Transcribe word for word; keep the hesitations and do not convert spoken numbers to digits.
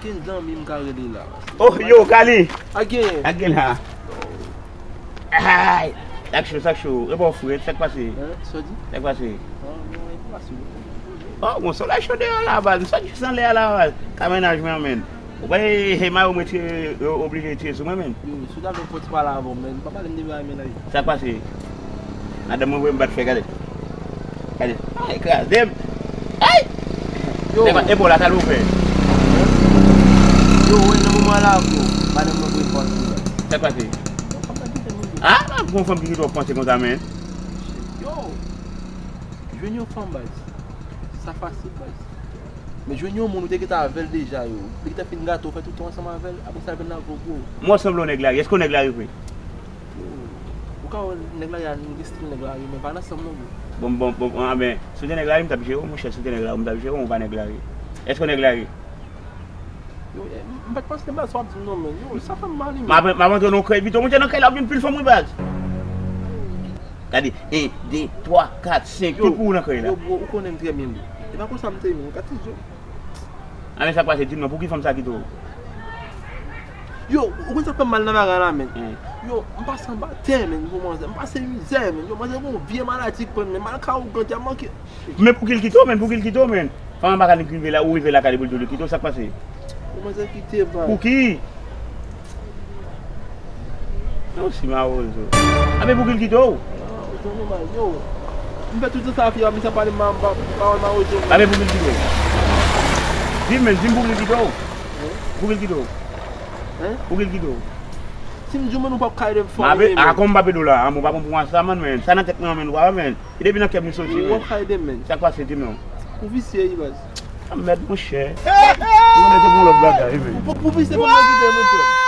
Gen zanmi m ka rele la. Oh, yo, Kali! Ak genyen. Ak gen la. Ay! Sa k cho, sa k cho. E bon, frè, sa k pase? Hein? Sa w di? Sa k pase? Ah, non, e pa pase. Oh, bon, solèy cho deyò la, baz. M sot jis anlè a la, baz. Ka mennaj mwen, men. Ou pa e, e mayo mwen tire, yo oblije tire sou mwen, men. Yo, si w ta fè yon fò ti pale avè w, men. Pa pale m de bagay mennaj. Sa k pase? Madanm mwen voye m bat fè, gade. Gade. Ay, kraze m. Ay! Yo. Epa, epa w la, sa l ouvè. Yo, wè nan moman la, bro. Madanm mwen voye m bat fè. Sa k pase? Yo, kòman kite moun yo? Ah, la, pou yon fanm ki kite w panse konsa, men. Yo. Jwenn yon fanm, baz. Sa fasil, baz. Men jwenn yon moun ou te gentan avè l deja, yo. Li gentan fin gate w, fè tout tan ansanm avè l, apre sa l vin nan gwo gwo. Mwen sanble yon nèg la, èske yon nèg la rive? Yo, ou ka wè nèg la, li gen stil nèg la, men pa nan sanm non, bro. Bon, bon, bon, bon, ah, ben, si w te nèg la, m t ap jere w, monchè, si w te nèg la, m t ap jere w, ou pa nèg la. Èske w nèg la? Yo, eh, m pa t panse de baz sa w ap di m non, men. Yo, sa fè m mal, wi, men. M ap, m ap antre nan kay pito, monchè, nan kay la, ap gen pil fanm, wi, baz. Gade, en, de, twa, kat, senk, tout pou ou nan kay la. Yo, bro, ou konnen m trè byen, bro. E pa konsa m te ye, men, gade ti je. A, men sa k pase, di m non, pou ki fanm sa kite w? Yo, ou konn sa k fè m mal nan bagay la, men? Yo, m pase anba tè, men, pou manzè. M pase mizè, men. Yo, manzè gon vye maladi k pran, men. Mal ka ougan, te manke. Men pou ki l kite w, men? Pou ki l kite w, men? Fanm an pa ka nik rive la, ou rive lakay li pou l di w li kite w, sa k pase? Ou manzè kite, baz. Pou ki? Yo, si mawozo. A, men pou ki l kite w? Ah, ou tande mal, yo. M fè tout sa fi a, misye pale ma, ma, pawòl mawozo. A, men pou ki l kite w? Di m, men, di m pou ki l kite w? Hein? Pou ki l kite w? Hein? Pou ki l kite w? Si m di w, men, ou p ap ka ede m fò, men. A, kòman m p ap ede w la? A, men w pa pran pou mwen sa, man, men. Sa nan tèt mwen, men, ou pa wè, men. E depi nan kè m soti, men. Ou p ap ka ede m, men. Sa k pase, di m non. Ou visye, wi, baz. A, mèd, monchè. Ou mèt pou lòt bagay, men. Ou, ou visye, pa kite m, frè.